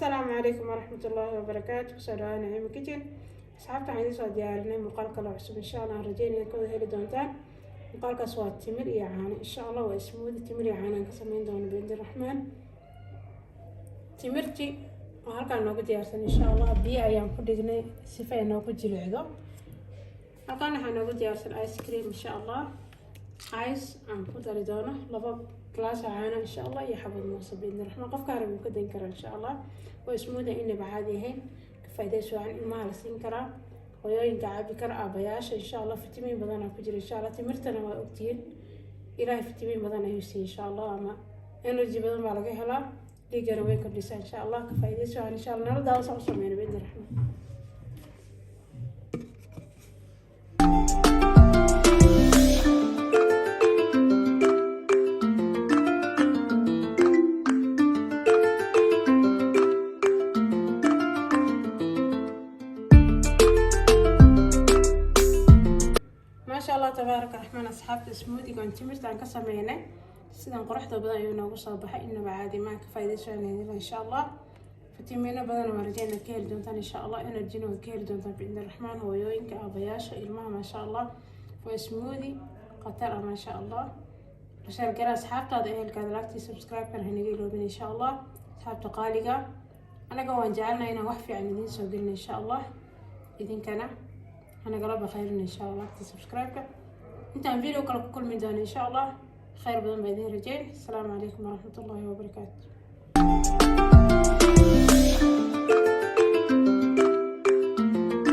Asalaamu calaykum waraxmatullaahi wabarakaatu. Kusoo dhawaada Naciimo Kitchen. Asxaabta, waxaan idiin soo diyaarinay muuqaal kale cusub. Insha Allah aan rajeynaya ka wada heli doontaan. Muuqaalkaas waa timir iyo caano. Insha Allah waa smoothie timir iyo caano aan ka sameyn doono biidni Raxmaan. Timirtii oo halkaan noogu diyaarsan, insha Allah biyo ayaan ku dhignay sifa ay noogu jilicdo. Halkaan waxaa noogu diyaarsan ice cream, insha Allah ice aan ku dari doono, 2 glass oo caano, insha Allah, iyo xabad muuse biidni Raxmaan. Qofka harab wuu ka dayn karaa. Insha Allah waa smoothie inaba caadi ahayn, ka faa'iidaysi wacan. Ilmaha la siin karaa, hooyooyinka cabi kara, aabayaasha. Insha Allah fitamiin badanaa ku jira. Insha Allah timirtana waa ogtihiin, Ilaahay fitamiin badan ayuu siiyey, insha Allah, ama energy badan baa laga helaa, dhiigana way kordhisaa. Insha Allah ka faa'iidaysi wacan. Insha Allah nala daawo soo sameyna biidni Raxmaan. Maasha Allah, tabaaraka Raxmaan. Asxaabta, smoothie-gan timirta aan ka sameynay sidan quruxda badan ayuu noogu soo baxay, inaba caadi maan. Ka faa'iidaysanayna, insha Allah fitamiino badan waa rajeyna ka heli doontaan. Insha Allah energyna waad ka heli doontaan biidni Raxmaan. Hooyooyinka, aabayaasha, ilmaha, maasha Allah, waa smoothie khatar ah, maasha Allah. Share gara asxaabtaada, ehelkaada, like-tii, subscribe-kan hanaga iloobin, insha Allah. Asxaabta qaaliga, anaga waan jecelnahay inaan wax fiican idiin soo gelin. Insha Allah idinkana hanagala bakayrin, insha Allah, like-tii, subscribe-ka. Intaan video kale ku kulmi doono, insha Allah khayr badan baa idiin rajeyn. Asalaamu calaykum waraxmatullaahi wabarakaatu.